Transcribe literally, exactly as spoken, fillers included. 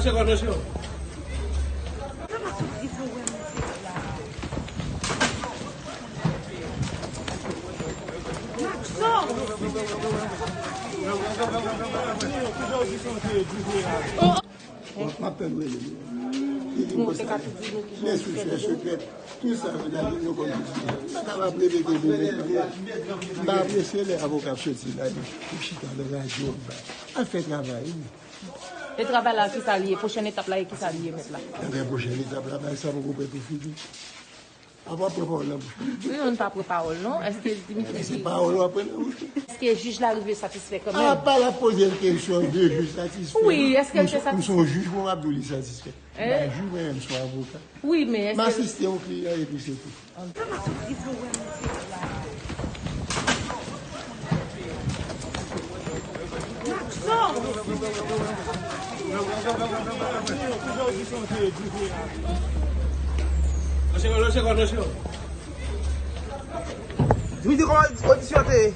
M ap tann rele li. Li di m konsa. Byen si, se sekrè. Tout sa yo la, yo konn tout sa. M pa kapab rele ke bebe, bebe. M pa apresye lè avoka ap soti la, li chita nan radyo, anba. Al fè travay ou. E travay la, kisa li ye? Pwochèn etap la, e kisa li ye, mèt la? Ebyen, pwochèn etap la, bagay sa poko prè pou fini. Apa pran pawòl nan bouch mwen. Wi, ou pa pran pawòl, non. Èske Dimitri... Se pawòl w ap pran nan bouch mwen. Èske jij la rive satisfè kanmenm? Apa l ap poze l kesyon de jij satisfè? Wi, èske l te satisfè? M se yon jij, mwen, m ap di w li satisfè. M pa jij, mwen menm, m se yon avoka. Wi, men èske... M asiste yon kliyan epi se tou. Dimitri, kòman odisyon an te ye?